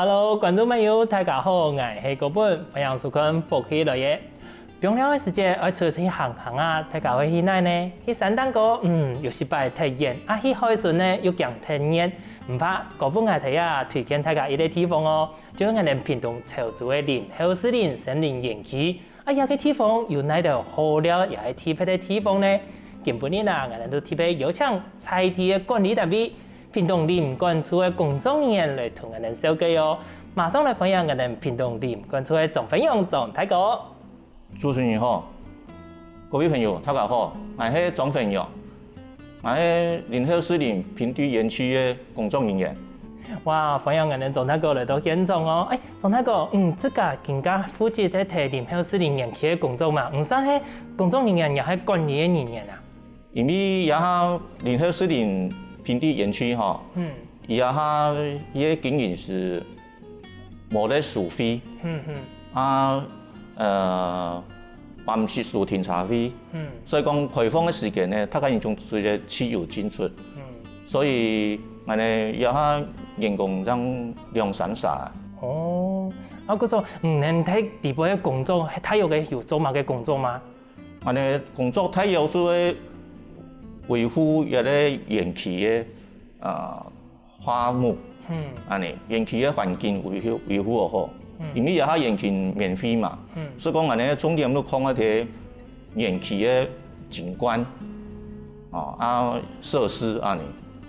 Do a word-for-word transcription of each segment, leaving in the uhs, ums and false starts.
Hello，觀眾朋友，大家好，𠊎係高本，歡迎收看《福氣來了》。放尞个時節愛出去行行啊，大家會去哪呢？去山頂高，嗯，有時擺忒遠，啊去海脣呢又驚忒熱。毋怕，高本𠊎這下推薦大家一個地方哦，就係𠊎等屏東潮州个林後士林森林園區。 啊這個地方有哪兜好尞也係特別个地方呢？今晡日啊，𠊎等就特別邀請在地个管理單位，屏東林管處个工作人員來同𠊎等紹介哦。馬上來歡迎𠊎等屏東林管處个張煥勇張大哥。主持人好，各位朋友，大家好，𠊎係張煥勇。 𠊎係林後士林平地園區个工作人員。哇，歡迎𠊎等張大哥來到現場哦！欸，張大哥，你自家今下負責在林後士林園區个工作嘛？你算係工作人員也係管理个人員啊？因為這下林後士林平地園區吼，嗯，這下佢个經營係無得收費，嗯嗯，啊，呃， 也毋使收停車費。嗯，所以講開放个時間呢，大家人就做得自由進出。嗯，所以𠊎呢這下員工正兩三儕。哦，啊故所，你等在裡背个工作，大約个有做麼个工作嗎？𠊎呢工作大約係會維護這個園區个，呃， 花木，嗯，恁仔園區个環境維護維護好，因為這下園區免費嘛，所以講𠊎等重點就放在園區个景觀，哦啊設施恁仔。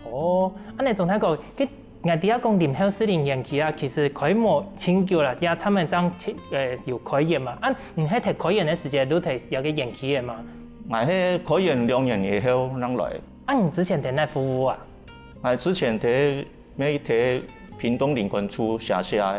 哦，恁仔總體講，該𠊎知啊講林後士林園區啊，其實開無盡久啦，也差毋多正呃有開園嘛。啊，你係在開園个時節，就在這個園區个嘛？𠊎係開園兩年以後正來。啊，你之前在哪服務啊？ 𠊎之前在乜在屏東林管處轄下个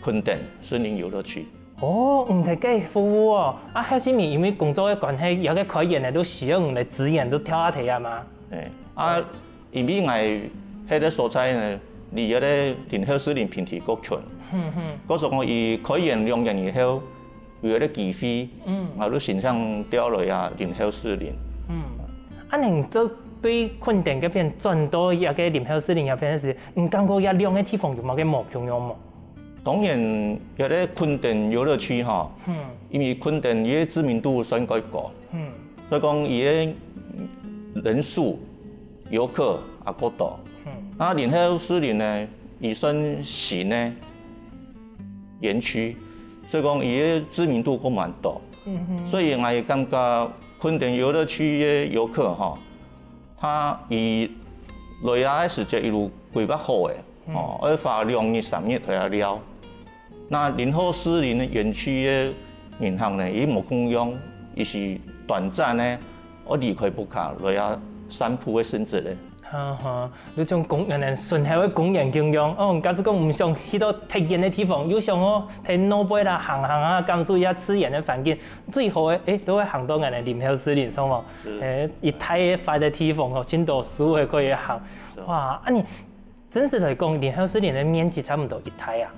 墾丁森林遊樂區。哦，你在該服務哦。啊後生人因為工作个關係，這個開園个都需要你个資源，都跳下去啊嘛。欸，啊因為𠊎該個所在呢，離該個林後士林平地較近。嗯嗯，故所講佢開園兩年以後， 有一個機會，嗯，𠊎就申請調來啊林後士林。嗯，恁仔你就對墾丁該片轉到這個林後士林這片个時，你感覺這兩個地方有麼个無共樣無？當然，這個墾丁遊樂區吼，嗯，因為墾丁佢个知名度算較高，嗯，所以講佢个人數、遊客也較多。嗯，啊林後士林呢，佢算新个 園區，所以講佢个知名度較無恁多。嗯哼，所以𠊎感覺墾丁遊樂區个遊客吼，佢來啊个時節佢有規劃好个，哦，愛花兩日三日在該尞。該林後士林个園區个人客呢，佢無共樣，佢係短暫个，愛離開屋下來啊散步个性質个。 哈哈，就像公園个，順後个公園共樣。哦，假使講毋想去到忒遠个地方，又想哦，在外背啦行行啊，感受一下自然个環境，最好个，欸，就會行到𠊎等林後士林上哦。係。欸，一大塊个地方哦，盡多樹仔可以行。係。哇，恁仔，真實來講，林後士林个面積差毋多幾大啊？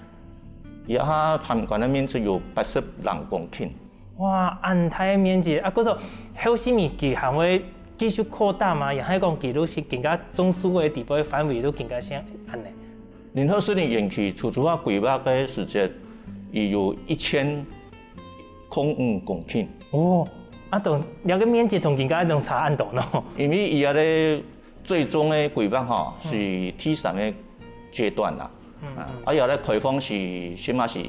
這下參觀个面積有八十零公頃。 哇，恁大个面積啊！故所後生人佢還會繼續擴大嗎？也係講佢就係更加種樹个地方範圍就更加細恁仔？林後士林園區初初啊規劃个時節，佢有一千空五公頃。哦，啊，總這個面積同今下還差恁多呢。因為佢个最終个規劃吼，嗯，係第三个階段啦。嗯，啊，嗯，啊，這個開放係，起碼係，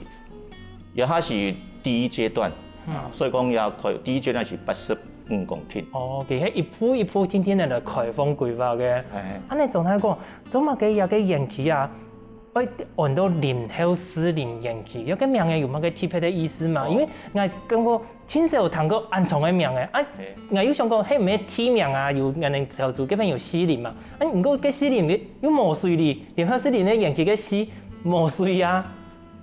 這下係第一階段，嗯，啊，所以講這開，第一階段係八十五公頃。哦，佢係一步一步漸漸个來開放規劃个。欸，恁仔總體講，做麼个這個園區啊，會安到林後士林園區？這個名仔有麼个特別个意思嗎？哦，因為𠊎感覺 盡少聽過恁長个名仔，啊，係，𠊎又想講，係毋係地名啊？有𠊎等潮州該片有四林嘛，啊，毋過該四林又無水哩，林後士林个園區个四無水啊。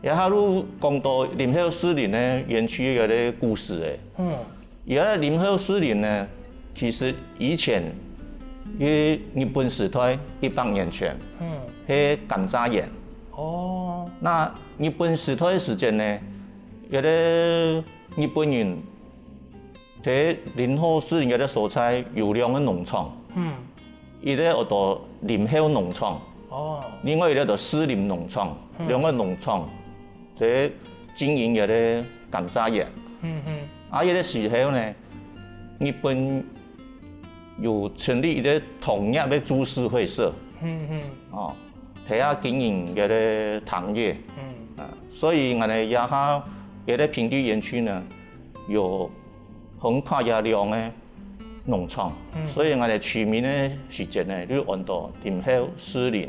這下就講到林後士林个園區个故事欸。嗯，這林後士林呢，其實以前係日本時代一百年前，嗯，係甘蔗園。哦，該日本時代个時節呢，這個 日本人在林後士林這個所在有兩個農場，嗯，一個安到林後農場，哦，另外一个就士林農場，兩个農场在经营一个甘蔗園。嗯嗯，啊，一个时候呢，日本有成立一个糖业的株式会社，嗯嗯，哦，在遐经营一个糖业。嗯，啊，所以俺呢，这下一个平地园区呢，有横跨也两个农场，所以俺呢取名的时节呢，就安到林后士林。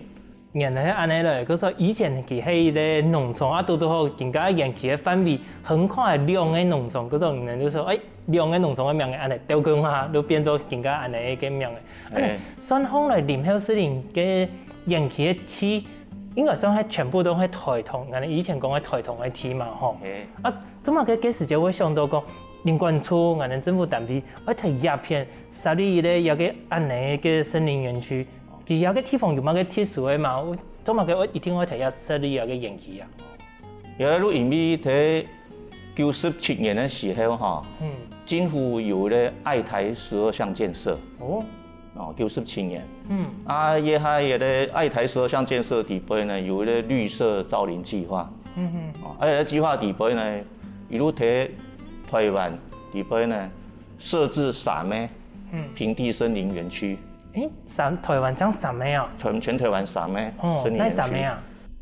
原來係恁樣來，佢說以前佢係一个農場，啊，堵堵好，今个園區个範圍横跨兩个農场，佢說人就說，哎，兩个農场个名个恁樣鬥共下，就變做今个恁樣个名个。恁樣，算下來林後士林个園區个地，應該算係全部都係台糖，恁樣以前講个台糖个地嘛，吼。啊，做麼个該時節會想到講，林管處，恁樣政府單位，愛在這片設立一个這个恁樣个森林園區， 佢這个地方有麼个特殊个嘛？做麼个一定愛在這設立這个園區啊？也就因為在九十七年个時候哈，政府有个愛台十二項建设。哦，哦，九十七年。嗯，啊，也還有个愛台十二項建设底背呢，有个綠色造林計畫。嗯哼，啊，這个計畫底背呢，一路在台灣底背呢，设置三个平地森林園區。 誒，三，台灣正三个啊？全，全台灣三个森林園區。哪三个啊？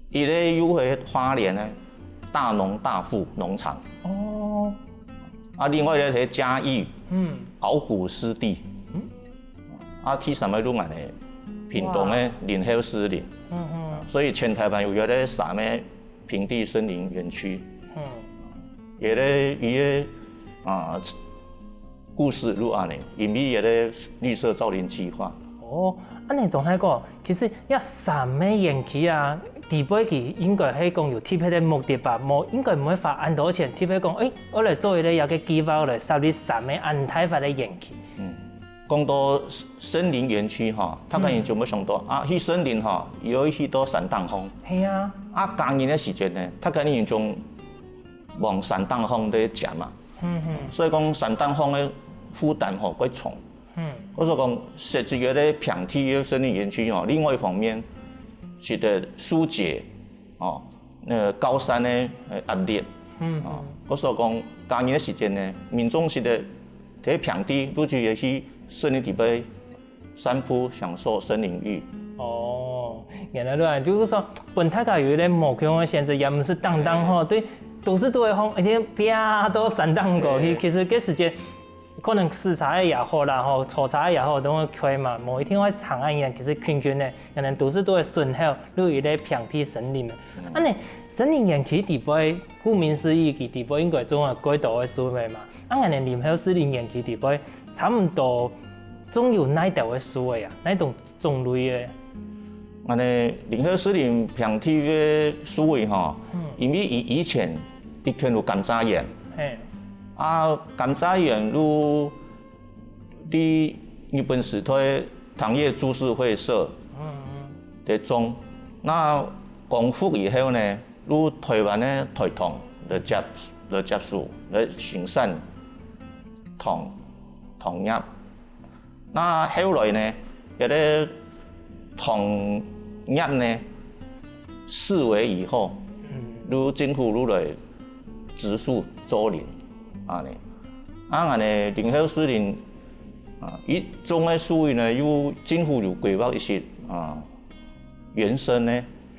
一个又係花蓮个大農大富農場。哦。啊，另外一个係嘉義，嗯，鰲鼓濕地。嗯。啊，第三个就係屏東个林後士林。嗯嗯。所以全台灣有這三个平地森林園區。嗯。也个，也个，啊， 故事就恁樣，因為這个綠色造林計畫。哦，恁樣總係講，其實這三个園區啊，底背佢應該係講有特別个目的吧？無，應該毋會花恁多錢，特別講，誒，𠊎來做一个這个計畫，來設立三个恁大塊个園區。嗯，講到森林園區哈，大家人就會想到啊，去森林哈，有去到山頂項。係啊。啊，假日个時間呢，大家人就往山頂項去行嘛。 嗯哼，所以講山頂項个負擔吼較重。嗯，故所講設置一个平地个森林園區吼，另外一方面，係得紓解哦，那个高山个呃壓力。嗯，哦，故所講假日个時間呢，民眾係得在平地，就係去森林底背 散步，享受森林浴。哦，原來如此，就係說，分大家有一个無共樣个選擇，也毋使單單吼，對，都市都會放，而且啪到山頂過去，其實該時節可能駛車个也好啦，吼，坐車个也好，都會開嘛，無一定愛行恁遠，其實近近个，可能都市都會順後，有一个平地森林个。恁樣，森林園區底背，顧名思義，佢底背應該種了幾多个樹仔嘛。啊，恁樣林後森林園區底背，差毋多 種有哪兜个樹仔啊？哪種種類个？恁樣，林後森林平地个樹仔吼，因為佢以前一片有甘蔗園，嘿，啊，甘蔗園就在日本時代糖業株式會社在種，那光復以後呢，就台灣个台糖來接，來接手，來生產糖，糖業。 那後來呢，這个糖業呢，式微以後，就政府就來植樹造林，恁樣。啊，恁樣林後森林，啊，佢種个樹仔呢，又政府有規劃一些，啊，原生个，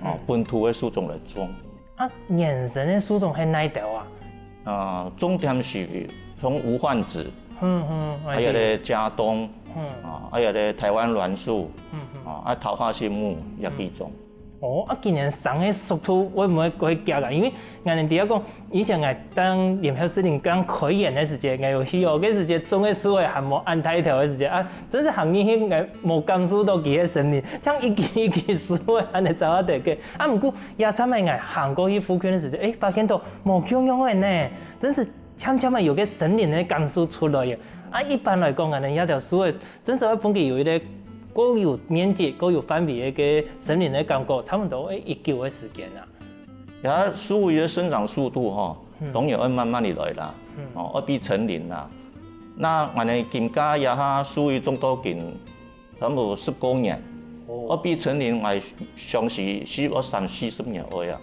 啊，本土个樹種來種。 啊，原生个樹種係哪兜啊？啊，重點係像無患子，嗯嗯，還有咧茄苳，嗯，啊，還有咧台灣欒樹，嗯嗯，啊，啊，桃花心木也可以種。哦，啊，今年生个速度會毋會過遽啊？因為𠊎等知影講，以前𠊎當林後森林剛開園个時節，𠊎有去哦，該時節種个樹仔還無恁大條个時節啊， 真係行入去，𠊎無感受到佢个森林，像一支一支樹仔恁樣走啊得个。啊，毋過這站仔𠊎行過去附近个時節，誒，發現到無共樣个呢，真係漸漸仔有个森林个感受出來个。啊，一般來講，𠊎等這條樹仔真係愛分佢有一个較有面積、較有範圍个森林个感覺，差毋多愛幾久个時間啊。 這樹仔个生長速度吼，當然愛慢慢仔來啦，哦，愛比森林啦。那𠊎等今下這下樹仔種到今，差不多十過年，哦，比森林還相似，係有三四十年愛啊。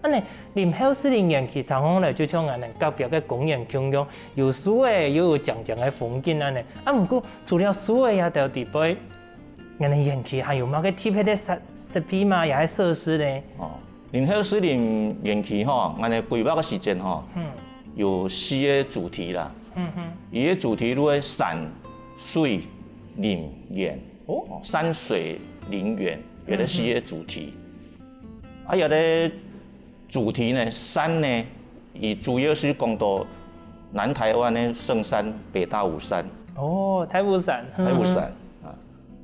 恁呢，林後士林園區聽起來就像𠊎等隔壁个公園共樣，有樹仔，又有靚靚个風景恁呢。啊，毋過除了樹仔這兜底背，𠊎等園區還有麼个特別个設設備嗎？也係設施呢？哦，林後士林園區吼，𠊎等規劃个時間吼，嗯，有四个主題啦。嗯哼，一个主題就係山、水、林、園。哦，山水林園，有个四个主題。啊，有个主題呢，山呢，佢主要係講到南台灣个聖山、北大武山。哦，大武山。大武山啊。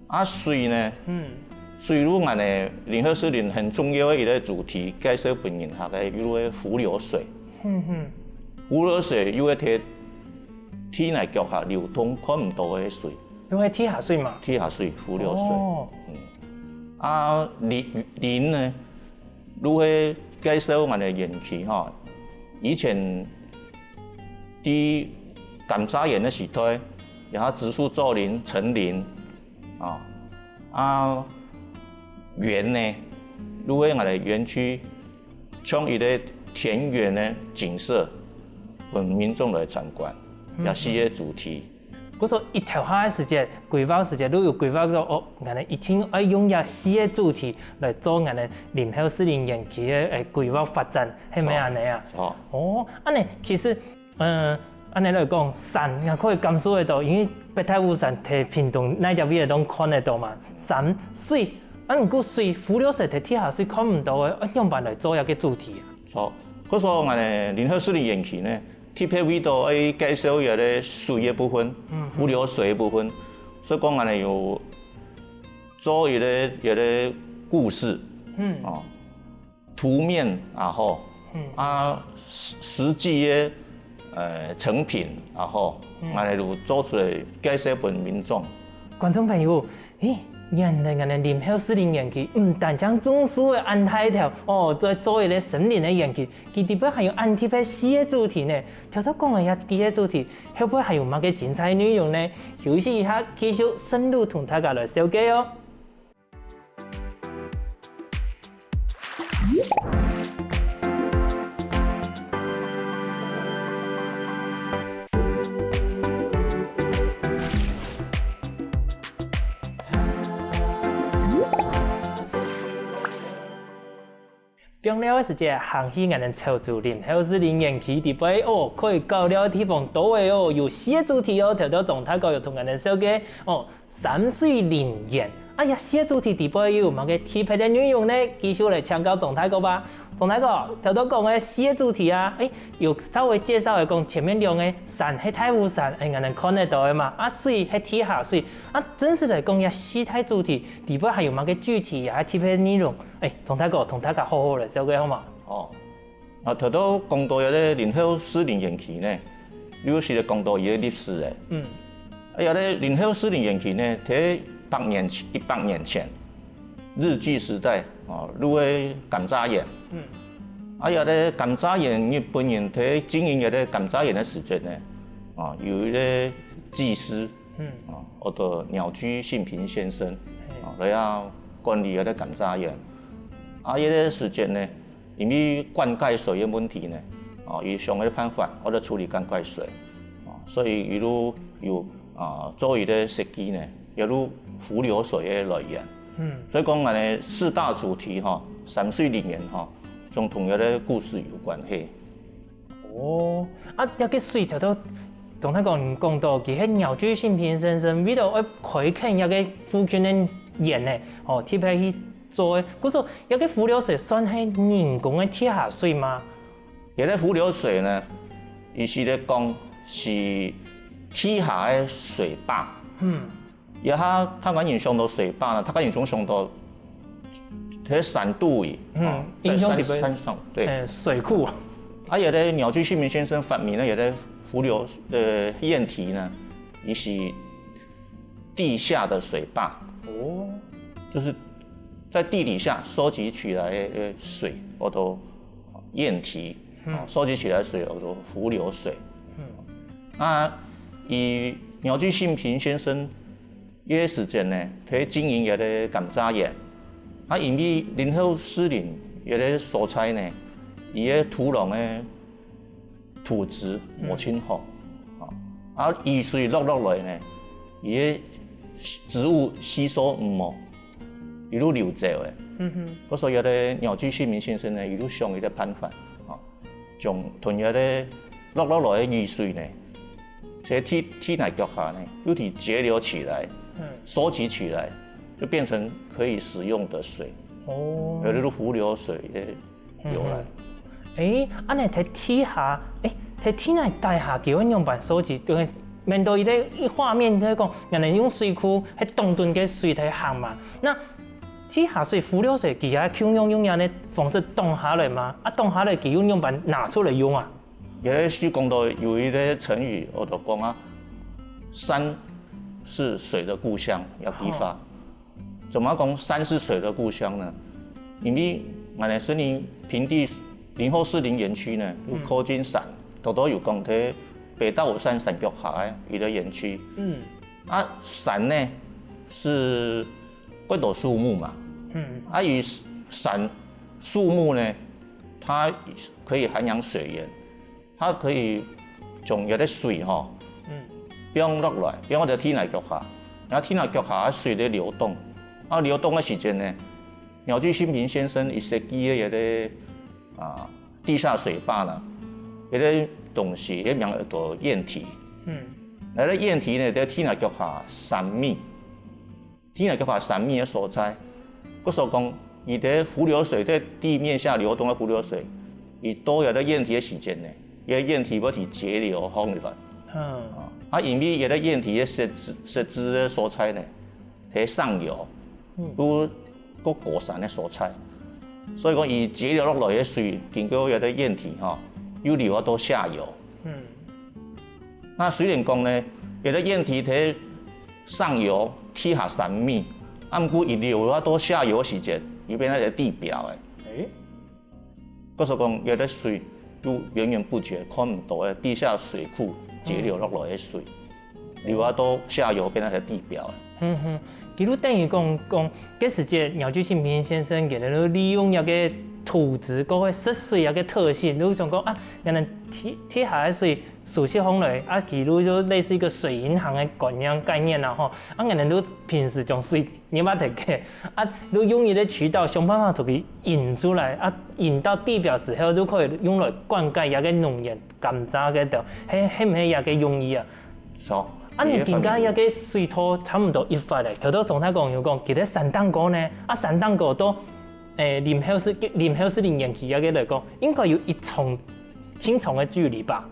啊，水呢，嗯，水路眼呢，林後士林很重要个一个主題，介紹分人客个，有个伏流水。嗯哼，伏流水有个在地泥腳下流動，看毋到个水。因為地下水嘛。地下水，伏流水。哦，嗯。啊，林林呢，就係介紹𠊎等个園區吼，以前在甘蔗園个時代，然後植樹造林、成林，啊，啊，園呢，就係𠊎等个園區，像一个田園个景色，分民眾來參觀，嗯，也係一个主題。 故所一頭下个時節，規劃時節，就有規劃到哦，𠊎等一定愛用這四个主題來做𠊎等林後士林園區个，誒，規劃發展，係毋係恁呢啊？哦。哦，恁呢，其實，嗯，恁呢來講，山𠊎可以感受得到，因為北大武山在屏東哪隻位仔都看得到嘛。山、水，啊，毋過水，伏流水在地下水看毋到个，啊，仰般來做這个主題啊？好，故所𠊎等林後士林園區呢， 特別為著愛介紹一个水个部分，嗯，伏流水个部分，所以講𠊎等有做一个一个故事，嗯，哦，圖面啊吼，嗯，啊實實際个呃成品啊吼，嗯，𠊎等有做出來介紹分民眾。觀眾朋友， 咦，原來𠊎等林後士林園區毋單淨種樹仔恁大條，哦，做做一个森林个園區，佢底背還有恁特別四个主題呢。頭頭講个這幾个主題，後背還有麼个精彩內容呢？休息一下，繼續深入同大家來紹介哦。 放尞个時節，行去𠊎等潮州林後士林園區底背哦，可以搞尞个地方多个哦，有四个主題哦，頭頭鍾大哥有同𠊎等紹介哦， 山水林園。啊，這四个主題底背又有麼个特別个內容呢？繼續來請教鍾大哥吧。鍾大哥，頭頭講个四个主題啊，誒，有稍微介紹來講，前面兩个山係大武山，誒，𠊎等看得到个嘛，啊，水係地下水，啊，真實來講，這四大主題底背還有麼个具體啊，特別个內容？誒，鍾大哥，同大家好好來紹介好無？哦， 啊，頭頭講到這个林後士林園區呢，又係講到佢个歷史誒。嗯。啊，這个林後士林園區呢，在百年前，一百年前，日據時代，哦，就係甘蔗園。嗯。啊，這个甘蔗園，日本人在經營這个甘蔗園个時節呢，啊，有一个技師，嗯，啊，叫做鳥居信平先生，嘿，啊，來啊管理這个甘蔗園。啊，這个時節呢， 因為灌溉水个問題呢，哦，佢想个辦法，或者處理灌溉水，哦，所以佢就有，啊，做一个設計呢，也就伏流水个來源。嗯。所以講，𠊎等四大主題吼，山水林園吼，總同這个故事有關係。哦，啊，這个水頭頭，總係講講到，佢係鳥居信平先生為了愛開墾這个附近个園呢，哦，特別去 做个。故所，這个伏流水算係人工个地下水嗎？這个伏流水呢，意思來講係地下个水壩。嗯。這下大家人想到水壩呢，大家人總想到在山肚裡，嗯，哦，在山，印象裡面，山上，對。呃，水庫。啊，這个鳥居信平先生發明个這个伏流，呃，驗體呢，佢係 地下的水壩。哦。就是在地底下收集起來的水，叫做堰堤，嗯。哦，收集起來的水叫做伏流水。嗯。那以鳥居信平先生這个時節呢，在經營這个甘蔗園。啊，因為林後士林這个所在呢，佢个土壤个土質無盡好，啊，雨水落落來呢，佢个植物吸收毋好，一路流走个。嗯哼。故所以這个廖繼信明先生呢，一路想一个辦法，啊， 將同樣个落落來个雨水呢，在地地泥腳下呢，又去截流起來，嗯，收集起來，就變成可以使用的水，哦，有這个湖流水的由來。嗯哼。誒，恁呢在地下，誒，在地泥底下，佢會仰般收集？就係面對一个一畫面，佢講，人家用水庫，係當多个水在行嘛。那地下水、湖流水，佢也共樣用恁呢方式擋下來嘛？啊，擋下來，佢又仰般拿出來用啊？ 也許講到有一个成語，𠊎都講啊，山是水的故鄉，這句話。哦。怎麼講山是水的故鄉呢？因為𠊎等士林平地林後士林園區呢，有靠近山，嗯，頭頭有講在北大武山山腳下个一个園區。嗯。啊，山呢，是 蓋多樹木嘛。嗯。啊，佢山樹木呢，佢可以涵養水源，佢可以將佢个水吼，嗯，放落來，放到地泥腳下，然後地泥腳下水个流動，啊，流動个時間呢，廖繼信明先生佢設計个一个啊地下水壩呢，一个東西，个名叫做堰堤。嗯。該个堰堤呢，在地泥腳下三米。 地泥腳下三米个所在。故所講，佢个湖流水在地面下流動个湖流水，佢到這个堰堤个時間呢，這个堰堤會去截流放入來。嗯。啊，因為這个堰堤个設置設置个所在呢，係上游，嗯，又過高山个所在，所以講佢截流落來个水，經過這个堰堤吼，又流到下游。嗯。 那雖然講呢，這个堰堤在上游地下三米，啊，毋過佢流啊到下游个時節，佢變成地表个。誒，故所講，這个水就源源不絕，看毋到个地下水庫截流落來个水，流啊到下游變成地表个。嗯哼，佢就等於講講，該時節廖繼信明先生佢就利用這个土質，過个食水這个特性，就想講啊，原來地地下个水 收集起來，啊，佢就就類似一个水銀行个概念概念啦吼。啊，𠊎等就平時將水入啊忒个，啊，就用一个渠道想辦法同佢引出來，啊，引到地表之後，就可以用來灌溉這个農園、甘蔗个豆，係係毋係這个用意啊？著。啊，你今个這个水土差毋多一發咧，頭頭總太講有講，其實山頂高呢，啊，山頂高到，誒，林後士林後士林園區這个來講，應該有一長、盡長个距離吧？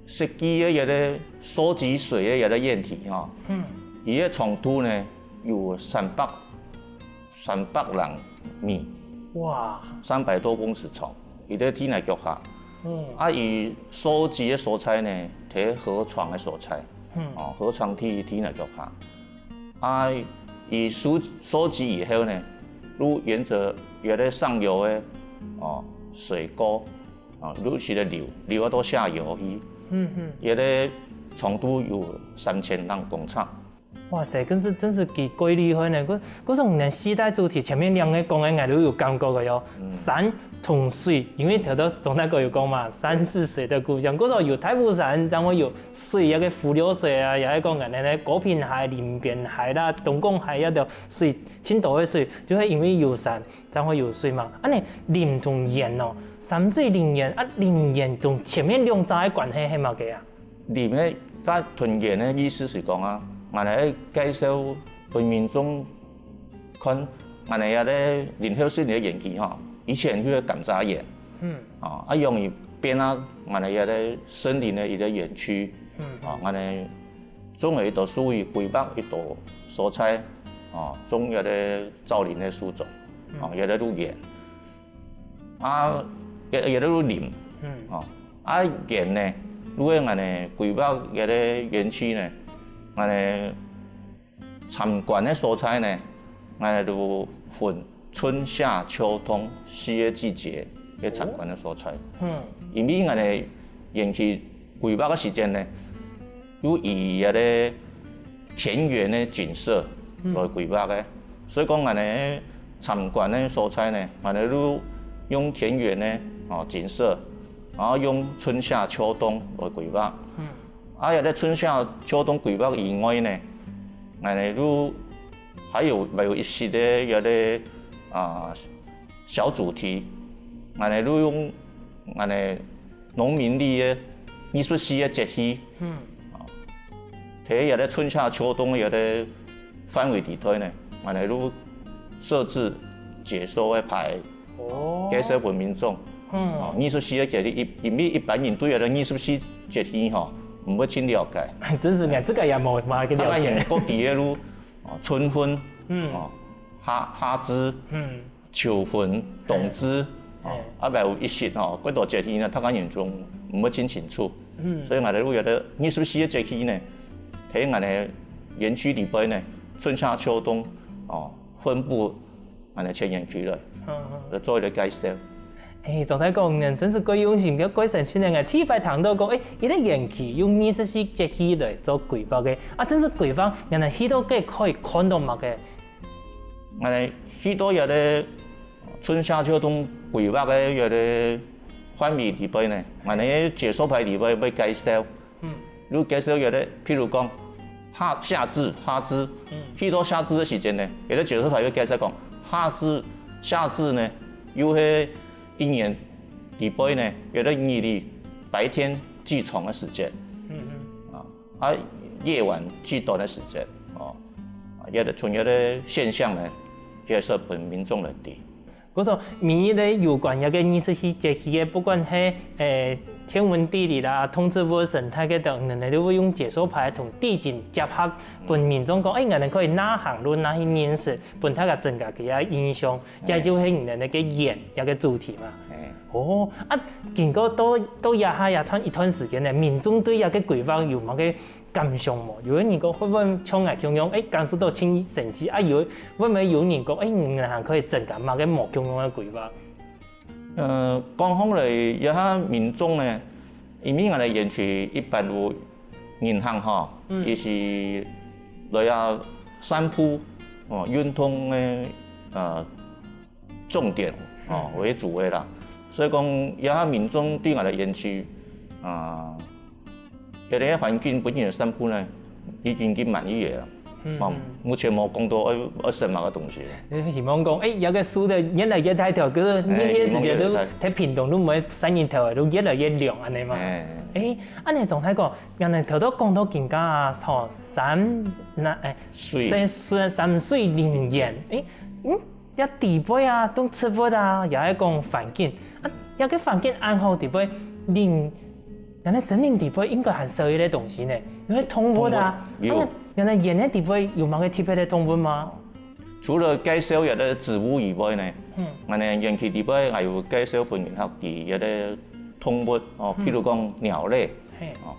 設計个這个收集水个這个堰堤吼，嗯，佢个長度呢有三百三百零米，哇，三百多公尺長，佢个地泥腳下。嗯，啊，佢收集个所在呢，在河床个所在，嗯，哦，河床地地泥腳下。啊，佢收收集以後呢，就沿著佢个上游个哦水溝 啊，陸續个流，流啊到下游去，嗯哼，佢个長度有三千零公尺。哇塞，真是真是幾幾厲害呢！故故所你等四大主題前面兩个講个，𠊎都有感覺个喲。嗯，山同水，因為頭頭總太哥有講嘛，山是水的故鄉。故所有大武山，正會有水，該个伏流水啊，也係講恁呢个高屏溪、林邊溪啦、東港溪這條水，盡多个水，就係因為有山。 正會有水嘛。恁呢林同園哦，山水林園啊，林園同前面兩者个關係係麼个啊？林个佮同園个意思係講啊，𠊎來介紹分民眾看，𠊎來這个林後士林个園區吼，以前係个甘蔗園，嗯，啊，啊，容易變啊，𠊎來這个森林个一个園區，嗯，啊，𠊎來種了一垤樹，規劃一垤所在，啊，種這个造林个樹種。 哦，也在路園。啊，也也在路林。嗯，哦，啊，園呢，如果𠊎呢規劃這个園區呢，𠊎呢參觀个所在呢，𠊎呢就分春夏秋冬四个季節个參觀个所在。嗯，因為𠊎呢園區規劃个時間呢，就以這个田園个景色來規劃个。所以講，𠊎等參觀个所在呢，𠊎等就用田園个哦景色，然後用春夏秋冬來規劃。啊，也在春夏秋冬規劃以外呢，𠊎等就還有還有一些个有个啊小主題，𠊎等就用𠊎等農民曆个二十四个節氣，嗯，在這个春夏秋冬个這个範圍裡頭呢，𠊎等就設置解說个牌，哦，介紹分民眾。嗯，二十四个節氣，因因為一般人對這个二十四節氣吼，毋會盡了解。真係个，這个也無麼个了解。大家人各地个就哦，春分，嗯，哦，夏夏至，嗯，秋分、冬至，哦，啊，還有一息吼，幾多節氣呢？大家人就毋會盡清楚。嗯，所以𠊎等就有个二十四个節氣呢，在𠊎等園區裡背呢，春夏秋冬哦，分布𠊎等个園區來，嗯，來做一个介紹。哎，總來講呢，真係蓋用心个蓋生趣呢！𠊎第一擺聽到講，哎，一个園區用二十四節氣來做規劃个，啊，真係規劃，原來去到該可以看到麼个？𠊎等去到這个春夏秋冬規劃个這个範圍裡背呢，𠊎等个解說牌裡背會介紹，嗯，有介紹這个，譬如講夏夏至夏至，嗯，去到夏至个時間呢，這个解說牌會介紹講夏至夏至呢，又係一年裡背呢，這个日曆白天最長个時間，嗯嗯，啊，啊夜晚最短个時間，哦，啊，這个從這个現象呢，介紹分民眾來知。 故所，每一个有關這个二十四節氣个，不管係，誒，天文地理啦、動植物生態个等等呢，都會用解說牌同地景結合，分民眾講，誒，𠊎等可以哪行路哪去認識，分大家增加佢个印象，這就係你等个園這个主題嘛。哦，啊，經過到到這下也算一段時間呢，民眾對這个規劃有麼个 感想無？有个人講會毋會像𠊎共樣，誒，感受到盡神奇啊？有會毋會有人講，誒，你等還可以增加麼个無共樣个規劃？呃，講起來，這下民眾呢，因為𠊎等園區一般有人客吼，佢係來啊散步，哦，運動个，呃， 重點哦為主个啦。所以講，這下民眾對𠊎等園區啊，這个環境本身个散步呢，已經已經滿意个啦。哦，目前無講到愛愛選麼个東西。希望講，誒，這个樹仔越來越大條，可是日夜時節都在屏東都毋會曬日頭，都越來越涼恁呢嘛。誒，恁呢總來講，恁呢頭先講到今下啊，吼，山那誒，水山水林園，誒，嗯。 這底背啊，種植物啊，也係講環境。啊，這个環境恁好底背，人，人个森林底背應該還少一个東西呢，因為動物啊。動物，有。啊，人个園个底背有麼个特別个動物嗎？除了介紹這个植物以外呢，嗯，𠊎等園區底背還有介紹分人客知這个動物哦，譬如講鳥類，嘿，哦，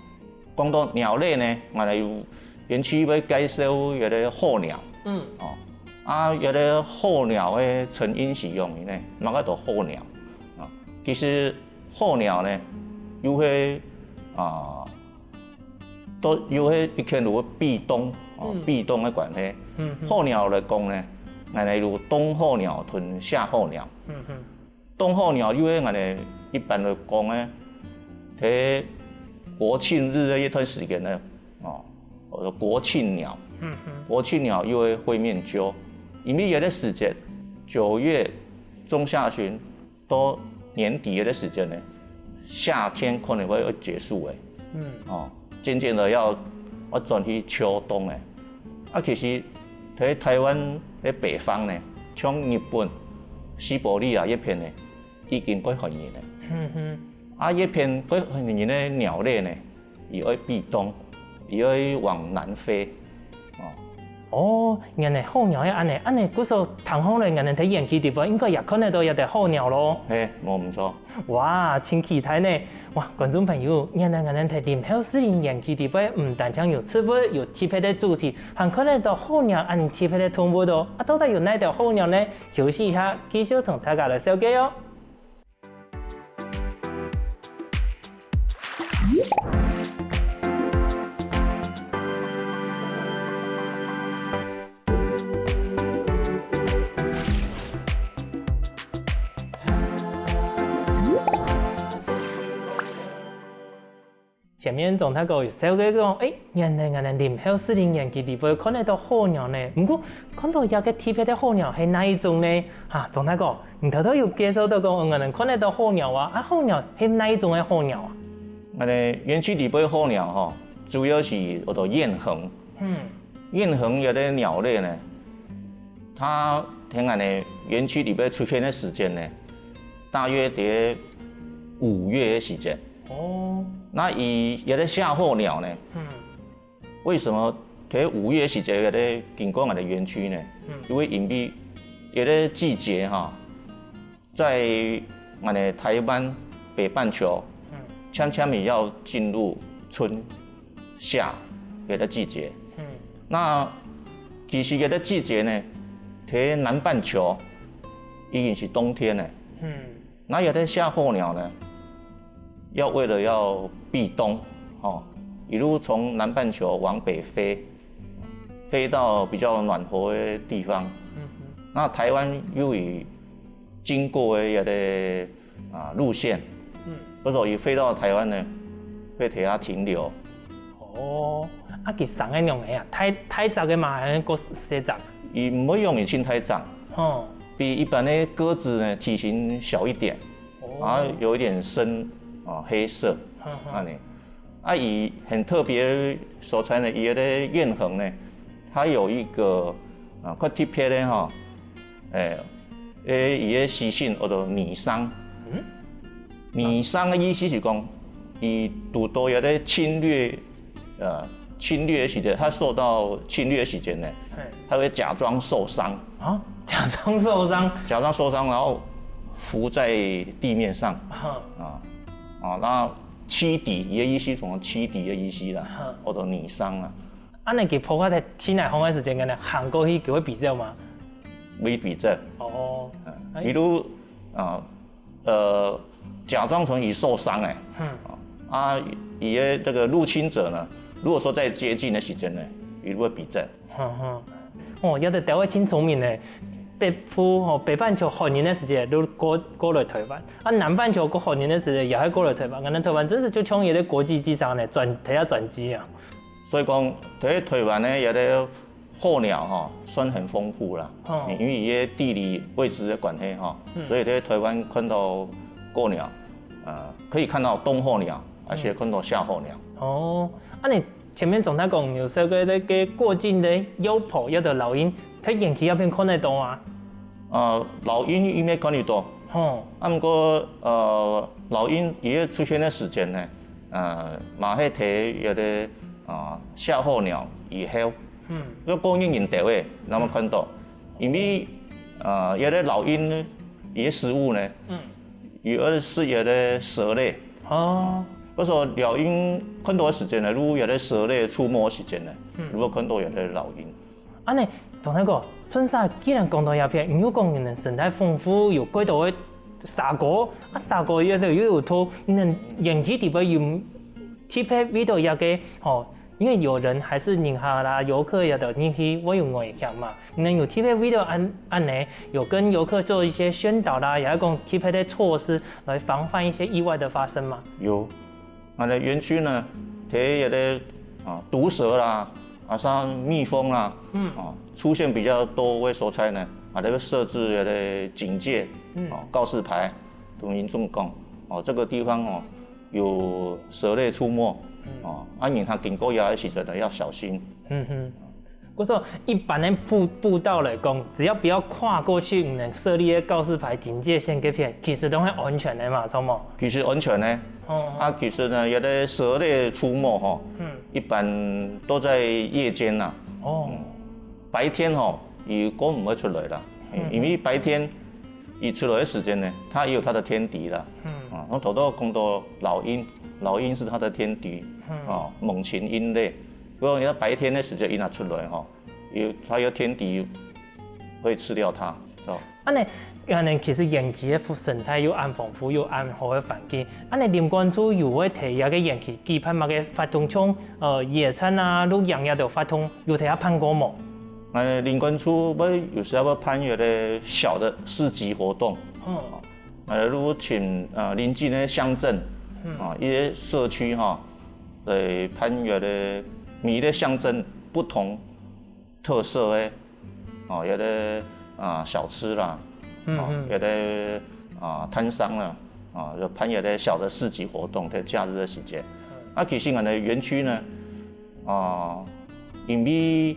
講到鳥類呢，𠊎等有園區會介紹這个候鳥。嗯，哦，啊，這个候鳥个成因係仰仔呢，麼个叫候鳥？啊，其實候鳥呢，又係啊，都又係一个有避冬，哦，避冬个關係。候鳥來講呢，𠊎等有冬候鳥同夏候鳥。嗯哼。 冬候鳥又係𠊎等一般來講呢，在國慶日个一段時間呢，哦，國慶鳥，國慶鳥又係會面鳩，因為這个時節，九月中下旬到年底个時間呢，夏天可能會結束个。 嗯，哦，漸漸仔愛愛轉去秋冬了。啊，其實在台灣个北方呢，像日本、西伯利亞這片呢，已經蓋寒人了。嗯哼，啊，這片蓋寒人个鳥類呢，佢愛避冬，佢愛往南飛。哦， 哦，原來候鳥係恁呢，恁呢，故所聽起來，原來在園區底背應該也看得到這兜候鳥囉。嘿，無毋著。哇，真期待呢！哇，觀眾朋友，原來𠊎等在林後士林園區底背，毋單淨有植物，有特別个主題，還看得到候鳥恁特別个動物哦。啊，到底有哪兜候鳥呢？休息一下，繼續同大家來紹介哦。前面鍾大哥有紹介講，欸，原來𠊎等林後四鄰園區裡背看得到候鳥呢。毋過，看到這个特別个候鳥係哪一種呢？哈，鍾大哥，你頭頭有介紹到講，𠊎等看得到候鳥啊，啊，候鳥係哪一種个候鳥啊？𠊎等園區裡背候鳥吼，主要係叫做雁鴴。嗯。雁鴴這个鳥類呢， 佢在𠊎等園區裡背出現个時間呢，大約在五月个時間。哦。該佢這个夏候鳥呢，嗯。為什麼在五月時節佢會經過𠊎等園區呢？嗯。因為，因為這个季節哈， 在𠊎等臺灣北半球，嗯。漸漸地要進入春夏个季節。嗯。該其實這个季節呢，在南半球已經係冬天了。嗯。該這个夏候鳥呢，要為了要避冬，吼，一路從南半球往北飛，飛到比較暖和的地方。嗯哼。該臺灣又以 經過个這个，啊，路線，嗯。所以佢飛到臺灣呢，會在這停留。哦，啊，佢生个仰仔啊？大，大隻个嘛，還係較細隻？佢毋會像以前大隻，哦。比一般的鴿子呢，體型小一點，哦。然後有一點深，啊，黑色，嗯哼。恁呢。 啊，佢很特別个所在呢，佢个雁鴴呢，佢有一個，啊，較特別个吼，欸，欸，佢个習性叫做擬聲。嗯？擬聲个意思係講，佢堵到這个侵略，呃，侵略个時節，佢受到侵略个時節呢，嘿。佢會假裝受傷。啊？假裝受傷？假裝受傷，然後伏在地面上。哈。啊，啊，該 棲敵，佢个意思，從棲敵个意思啦，哈。或者擬聲啦。恁呢佢仆下在地泥項个時間，可能行過去，佢會比較嗎？會比較。哦。嗯，哎。比如，啊，呃，假裝成佢受傷了，嗯。啊，佢个這個入侵者呢，如果說再接近个時間呢，佢會比較。 哼哼。哦，這兜鳥仔真聰明呢。北部吼，北半球寒人个時節就過，過來臺灣，啊，南半球過寒人个時節也會過來臺灣。𠊎等臺灣真係就像一個國際機場呢，轉，在該轉機啊。所以講，在臺灣呢，這个候鳥吼，算很豐富啦。哦。因為佢个地理位置个關係吼，嗯。所以在臺灣看到候鳥，呃，可以看到冬候鳥，而且看到夏候鳥。哦，啊，你 前面總在講有說過那個過境的鷂婆，有的老鷹，在園區那片看得到啊。呃，老鷹應該看得到。吼。啊，毋過，呃，老鷹佢个出現个時間呢，呃，嘛係在該个，啊，夏候鳥以後。嗯。要過年人到位，那麼看到，因為，呃，該个老鷹呢，佢个食物呢，嗯。 有个係該个蛇類。哦。所以說老鷹看到个時間呢，就係該个蛇類出沒个時間呢，嗯。就會看到該个老鷹。恁呢，同大哥，順續既然講到這片，你又講你等生態豐富，有幾多个蛇哥，啊，蛇哥該兜又有到，你等園區裡背有特別為著這个，吼， 因為有人還係人客啦、遊客該兜入去會有危險嘛。你等有特別為著恁，恁呢，有跟遊客做一些宣導啦，也係講特別个措施來防範一些意外的發生嘛。有，𠊎等園區呢，在該个，啊，毒蛇啦，啊，像蜜蜂啦，嗯。啊，出現比較多个所在呢，啊，就會設置該个警戒，嗯。啊，告示牌，同民眾講，哦，這個地方哦， 有蛇類出沒，嗯。哦，啊，人客經過个時節呢，要小心。嗯哼。故所一般个步，步道來講，只要不要跨過去，你等設立个告示牌警戒線該片，其實都係安全个嘛，著無？其實安全个。哦。啊，其實呢，該个蛇類出沒吼，嗯。一般都在夜間啦。哦。嗯。白天吼，佢都毋會出來啦，嗯。因為白天 佢出來个時間呢，佢也有佢个天敵啦。嗯。啊，𠊎頭頭講到老鷹，老鷹係佢个天敵，嗯。啊，猛禽鷹類。不過佢白天个時間佢若出來吼，佢，佢个天敵會吃掉佢，哦。恁呢，恁呢其實園區个生態又恁豐富，又恁好个環境。恁呢林管處有會在這个園區舉辦麼个活動，像，呃，野餐啊、露營這兜活動，有在該辦過無？ 呃，林管處會有時候會辦一個小的市集活動。嗯。呃，如果請，呃，鄰近的鄉鎮，嗯。啊，一些社區哈，來辦一个每一个鄉鎮不同特色个，哦，一个啊小吃啦，哦，一个啊攤商啦，啊，就辦一个小的市集活动，在假日的時間。啊，其實𠊎等園區呢，啊，因為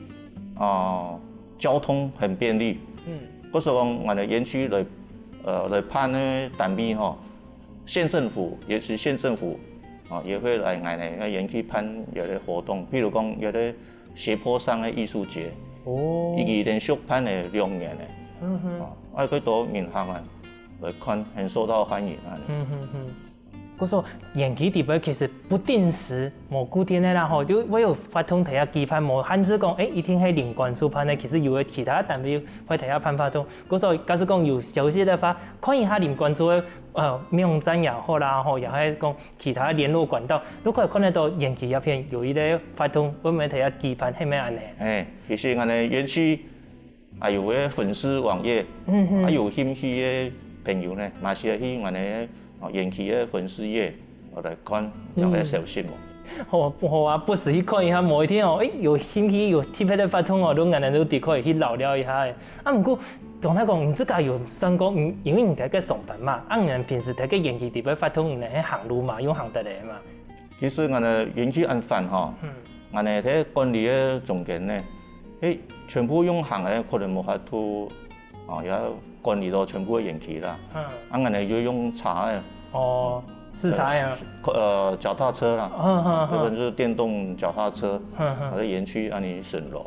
啊交通很便利，嗯，故所講𠊎等園區來呃來辦个單位吼，县政府也是县政府啊也會來𠊎等个園區辦一个活動，譬如講一个斜坡上的藝術節，哦，已經連續辦了兩年了，嗯哼，啊，啊，幾多人客啊來看，很受到歡迎啊。嗯哼哼。 故所園區裡背其實不定時、無固定个啦吼，就會有活動在該舉辦，無限制講，誒，一定係林官主辦个，其實有个其他單位會在該辦活動。故所假使講有消息个話，看一下林官主个呃網站也好啦吼，也係講其他聯絡管道，就可以看得到園區這片有一个活動，會毋會在該舉辦，係毋係恁呢？誒，其實恁呢園區 還有个粉絲網頁，嗯哼，還有興趣个朋友呢，嘛係去𠊎等个園區个粉絲頁來看，有个消息無？好，好啊，不時去看一下，某一天哦，誒，有興趣有特別个活動哦，就𠊎等就的確去尞尞一下个。啊，毋過總來講，你自家有算過，因為你在該上班嘛，啊，你平時在該園區裡背活動，你係行路嘛，用行得个嘛？ 其實𠊎等園區恁闊吼，𠊎等在管理个中間呢，誒，全部用行个可能無法度，哦，也管理到全部个園區啦。啊，𠊎等就用車个，哦，駛車啊，呃，腳踏車啦，這個就是電動腳踏車，啊，在園區恁呢巡邏。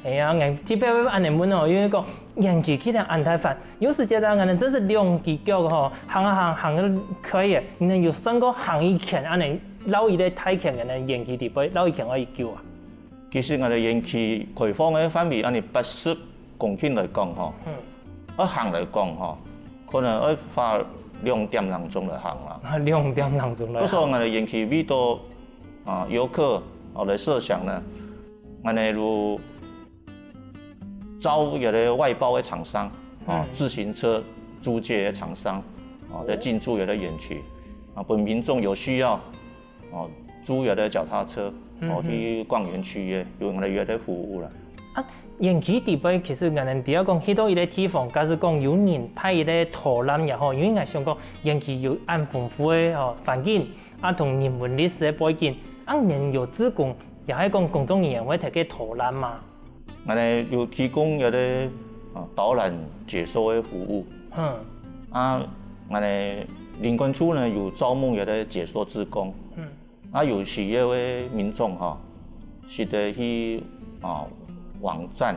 哎呀，𠊎特別會恁呢問哦，因為講園區既然恁大範，有時節啊，𠊎等真係兩隻腳吼，行啊行，行到開个，你等有算過行一圈恁呢，繞一个大圈个園區裡背，繞一圈愛幾久啊？其實𠊎等園區開放个範圍恁呢八十公頃來講吼，愛行來講吼，可能愛花兩點零鐘來行啦。啊，兩點零鐘來行。故所𠊎等園區為著啊遊客哦來設想呢， 恁呢就招一个外包个廠商，哦，自行車租借个廠商，哦，來進駐一个園區，啊，分民眾有需要，哦，租一个腳踏車，哦，去逛園區个，有恁呢个服務啦。啊，園區裡背其實𠊎等知講去到一个地方，假使講有人帶一个導覽也好，因為𠊎想講園區有恁豐富个，哦，環境，啊，同人文歷史个背景，啊，恁呢有志工，也係講工作人員會在該導覽嘛。 𠊎等有提供一个，啊，導覽解說个服務。嗯。啊，𠊎等林官處呢有招募一个解說志工。嗯。啊，有需要个民眾吼，使得去，啊，網站，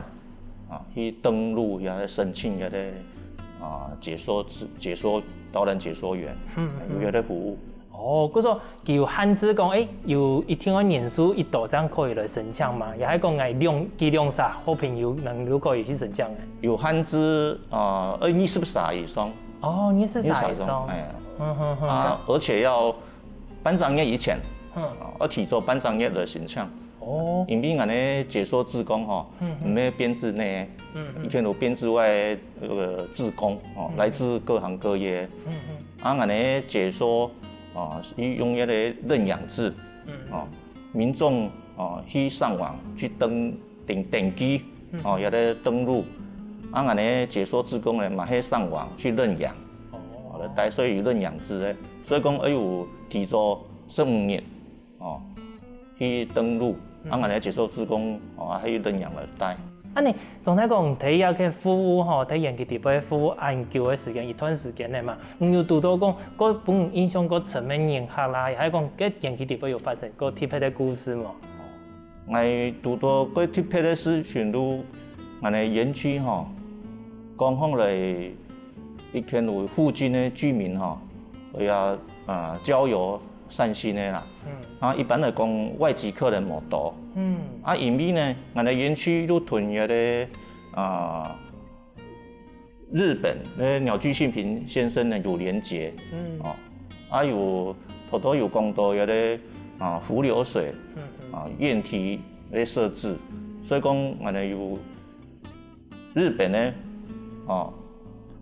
啊，去登錄，也申請一个，啊，解說志，解說，導覽解說員，嗯，嗯，嗯。有一个服務。 哦，故所佢有限制講，誒，有一定个人數幾多正可以來申請嘛？也係講𠊎兩，佢兩儕好朋友能夠可以去申請个？有限制，呃，呃，二十儕以上。哦，二十儕以上。二十儕以上，哎。嗯哼哼。啊，而且要半隻月以前，嗯。啊，要提早半隻月來申請。 哦。因為𠊎等个解說志工吼，嗯哼。毋係編制內，嗯哼。佢兜有編制外个志工吼，嗯哼。來自各行各業。嗯哼。啊，𠊎等个解說，哦，佢用一个認養制，嗯哼。哦，民眾，哦，去上網去登，登，登記，嗯哼。哦，也在登錄。啊，𠊎等个解說志工呢，嘛係上網去認養。哦。哦，來帶，所以有認養制个。所以講，哎喲，提早十五日， 哦，去登錄，嗯。啊，𠊎等个解說志工，哦，啊，去認養來帶。恁呢，總來講，在這个服務吼，在園區裡背服務恁久个時間，一段時間了嘛，你有堵到講，過分你印象過深个人客啦，也係講，該園區裡背有發生過特別个故事無？𠊎堵到過特別个事情就，𠊎等个園區吼，講起來，一般有附近个居民吼，會啊，呃，郊遊 散心个啦。嗯。啊，一般來講，外籍客人無多。嗯。啊，因為呢，𠊎等个園區就同一个，啊，日本个鳥居信平先生呢有連結。嗯。哦，啊，有，頭頭有講到一个，啊，伏流水，嗯，嗯。啊，怨啼个設置。所以講，𠊎等有 日本个，哦，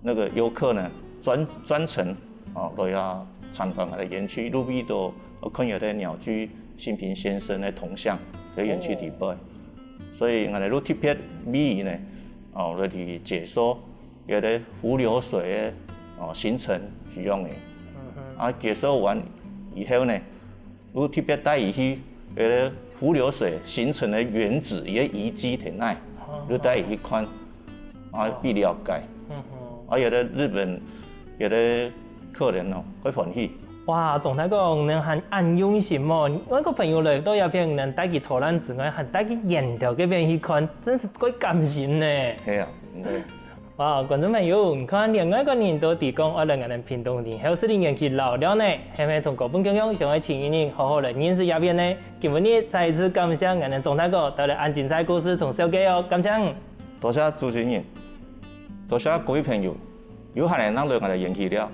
那個遊客呢，專，專程，哦，來啊參觀𠊎等个園區，路邊都有看有个鳥居，新平先生个銅像在園區裡背，所以𠊎兜就特別為佢呢，哦，來去解說佢个伏流水个哦形成係仰仔。啊，解說完以後呢，就特別帶佢去該个伏流水形成个原址，佢个遺跡在哪，就帶佢去看，啊，去了解。啊，有个日本，有个客人哦，會歡喜。哇，鍾大哥，你還恁用心哦！外國朋友來到這片，你帶佢導覽之外，還帶佢園頭該片去看，真係蓋感心呢。係啊，對。哇，觀眾朋友，你看，連外國人都知講愛來𠊎等屏東林後士林園區尞尞呢，係毋係同哥本共樣，想愛尋一日好好來認識這片呢？今晡日再一次感謝𠊎等鍾大哥帶來恁精彩故事同紹介哦，感謝。多謝主持人，多謝各位朋友，有閒个正來𠊎等園區尞。